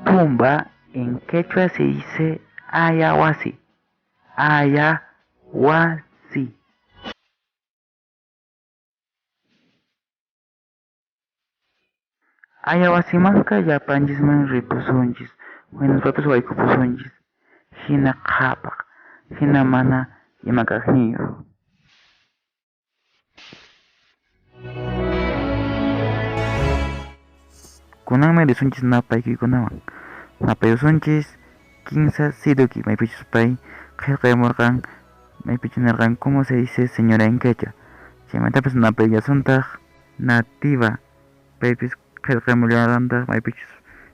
Tumba en quechua se dice ayahuasi. Ayahuasi. Ayawasimanqa llapanchisman ripusunchis, hinaspapis waykupusunchis, hina qhapaq, hina mana ima kaqniyuq. Kunanmi risunchis napaykuykunawan. Napayusunchis kinsa siduki maypichus pay qillqaymurqan maypichus nirqan cómo se dice señora en quechua. Chaymantapas napayllasuntaq nativa paypis qillqaymullarqantaq maypichus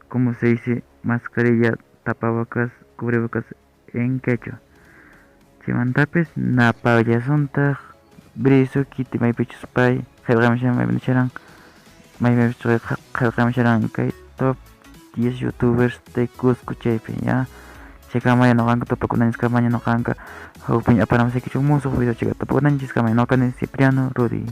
cómo se dice mascarilla tapabocas cubrebocas en quechua. Chaymantapis napayllasuntaq Brizo kiti maypichus pay qillqamushan maypicharan maypichus qillqamusharan kay top 10 youtubers de Cusco chaypi ya chaykamaya nuqanqa tupakunanchiskamaña nuqanqa hukpiña aparamusaykichik musuq video chayka tupakunanchiskama nuqani Cipriano Rudy.